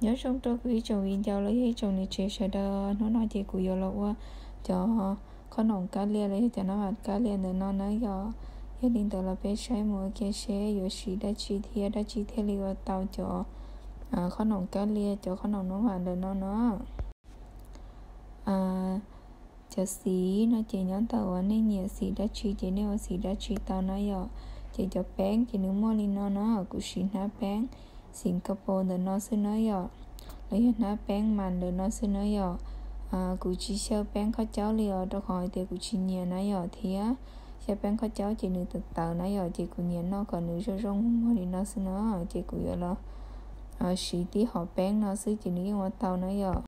Nyob zoo rau kuv ib tsoom viv ncaus los yog ib tsoom niam tsev sawv daws, hnub no ces kuv yuav los ua cov khob noom kab lia los yog cov nab vam kab lia ntawm no na yom. Yog li ntawd los peb saib mus ua ke seb yuav siv dab tsi thiab dab tsi thiaj li ua tau cov khob noom kab lia, cov khob noom nab vam ntawm no no. Cov xim no ces nyob ntawm uas nej nyiam xim dab tsi ces nej ua xim dab tsi tau na yom. Ces cov peeb ces nws muaj li no no, kuv siv hnab peeb Singapore ntawm no xwb na yom, los yog hnab peeb mas ntawm no xwb na yom. Kuv tsis xyaw peeb khaub caub li os, rau qhov hais tias kuv tsis nyiam na yom, thiab xyaw peeb khaub caub ces nws tawv tawv na yom, ces kuv nyiam noj kom nws zoo zoo muag li no xwb na, ces kuv yuav los siv tib hom peeb no xwb ces nws yeej ua tau na yom.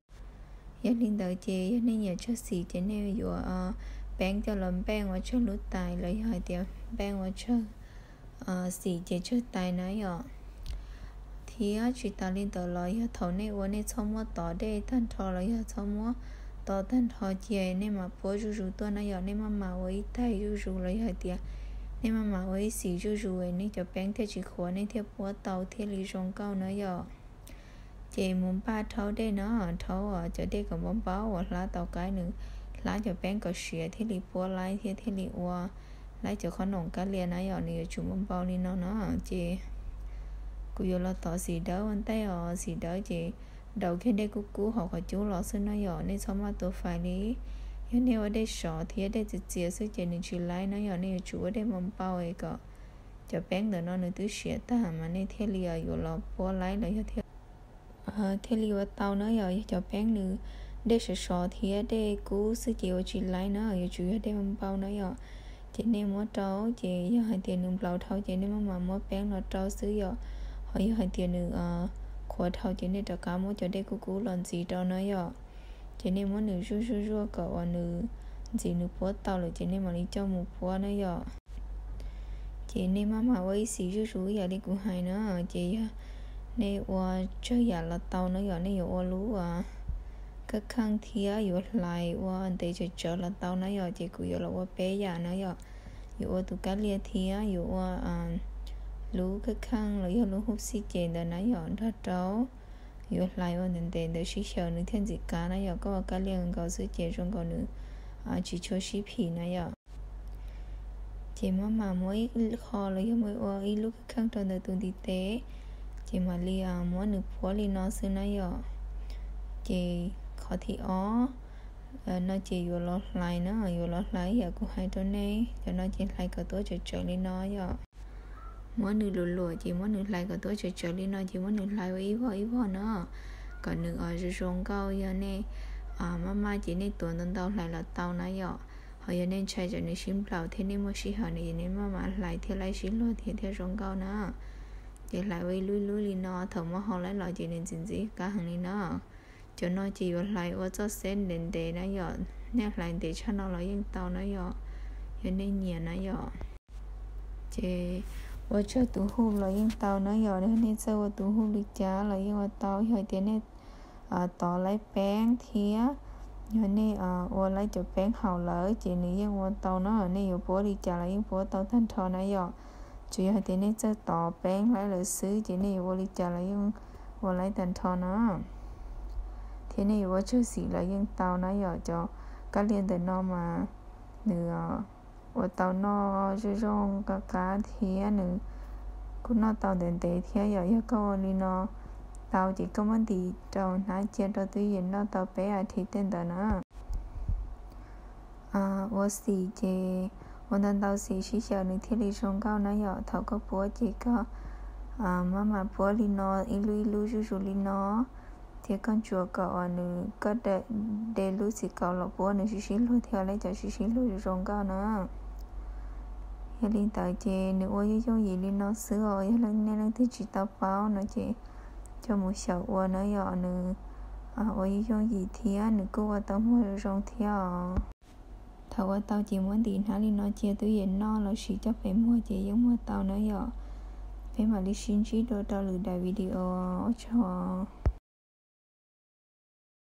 Yog li ntawd ces yog nej nyiam tsawg xim ces nej yuav peeb coj los npeej ua tsawg lub tais los yog hais tias npeej ua tsawg xim ces tsawg tais na yom. Thiab tsis tas li ntawd los yog thaum nej ua nej txhob muab tov dej tag nrho los yog txhob muab to tag nrho cia nej mam puab zuj zus tuaj na yom. Nej maj mam ua ib tais zuj zus los yog hais tias nej maj mam ua ib xim zuj zus nej cov peeb thiaj tsis qhuav, nej thiaj puab tau thiaj li zoo nkauj na yom. Ces mus npaj rhaub dej no, rhaub cov dej kom npau npau uas hlab tau qaib, nws hlab cov peeb kom siav thiaj li puab laib thiab thiaj li ua laib cov khob noom kab lia na yom. Nws yuav tsum npau npau li no no. Ces kuv yuav los tov xim dawb ua ntej os. Xim dawb ces daus kiag dej kub kub hauv qhov cub los xwb na yom, nej txhob maj tua fais li. Yog nej ua dej sov thiab dej txias txias xwb ces nws tsis laib na yom, nej yuav tsum ua dej npau npau es kom cov peeb ntawm no nws twb siav tag mas nej thiaj li yuav los puab laib los yog thiaj li ua tau na yom. Yog cov peeb nws dej sov sov thiab dej kub xwb ces ua tsis laib na, yuav tsum yog dej npau npau na yom. Ces nej muab rau, ces yog hais tias nws nplaum dhau ces nej maj mam muab peeb los rau xwb yom. Ho yog hais tias nws qhuav dhau ces nej rov qab muab cov dej kub kub los ntxiv rau na yom. Ces nej muab nws zuaj zuaj zuaj kom uas nws ntxiv nws puab tau lawm ces nej mam li coj mus puab na yom. Ces nej maj mam ua ib xim zuj zus ib yam li kuv hais na. Ces yog nej ua tsawg yam los tau na yom, nej yuav ua lub kheej kheej thiab yuav hlais ua ntev tsawv tsawv los tau na yom. Ces kuv yuav los ua peb yam na yom. Yuav ua tus kab lia thiab yuav ua lub kheej kheej los yog lub hub xij ces ntawd na yom, nrog rau yuav hlais ua ntev ntev ntawd sib xyaw nws thiaj ntxim qab na yom. Koj ua kab lia nkaus xwb ces zoo nkaus nws tsis tshua sib phim na yom. Ces maj mam muab ib qho los yog muab ua ib lub kheej kheej rau ntawm tus ntiv tes, ces mam li muab nws puab li no xwb na yom. Ces qhov thib ob no ces yuav los hlais na, yuav los hlais ib yam kuv hais rau nej, cov no ces hlais kom tuab tsawv tsawv li no yom. Muab nws luam luam ces muab nws hlais kom tuab tsawv tsawv li no ces muab nws hlais ua ib voj ib voj na, kom nws zoo zoo nkauj. Yog nej maj maj ces nej tuav ntau ntau hlais los tau na yom. Ho yog nej ntshai tsam nws sib nplaum thiab nej muaj sij hawm ne, nej maj mam hlais thiaj laib sib luag thiab thiaj zoo nkauj na. Ces hlais ua ib lub ib lub li no, thaum muab hau laib los ces nws ntxim ntxim qab heev li na. Cov no ces yuav hlais ua txoj xeb ntev ntev na yom, nej hlais ntev tshaj no los yeej tau na yom, yog nej nyiam na yom. Ces ua tsawg tus hub los yeej tau na yom, yog nej txawj ua tus hub li cas los yeej ua tau. Yog hais tias nej tov laib peeb thiab yog nej ua laib cov peeb haum lawm ces nws yeej ua tau na, nej yuav puab li cas los yeej puab tau tag nrho na yom. Tsuas yog hais tias nej txawj tov peeb laib lawm xwb ces nej yuav ua li cas los yeej ua laib tag nrho na. Thiab nej yuav ua tsawg xim los yeej tau na yom. Cov kab lia ntawm no mas nws ua tau noj zoo zoo qab qab thiab nws kuj noj tau ntev ntev thiab yom. Yog koj ua li no tau ces koj muab ntim rau hnab cia rau twj ywm noj tau peb as thiv tej ntawd na. Ua xim ces ua ntau ntau xim sib xyaw nws thiaj li zoo nkauj na yom. Thaum koj puab ces koj maj mam puab li no ib lub ib lub zuj zus li no, thiab koj ntsuas kom uas nws, koj de lub txiv kaus los puab nws sib sib luag thiab laib cov sib sib luag zoo zoo nkauj na. Yog li ntawd ces nws ua yooj yooj yim li no xwb os. Yog nej leej twg tsis tau paub no ces coj mus xyaum ua na yom, nws ua yooj yooj yim thiab nws kuj ua tau muag zoo zoo thiab os. Thaum ua tau ces muab ntim hnab li no cia twj ywm noj los sis coj pem muag ces yeej muag tau na yom. Peb mam li sib ntsib dua rau lwm daim video, ua tsaug.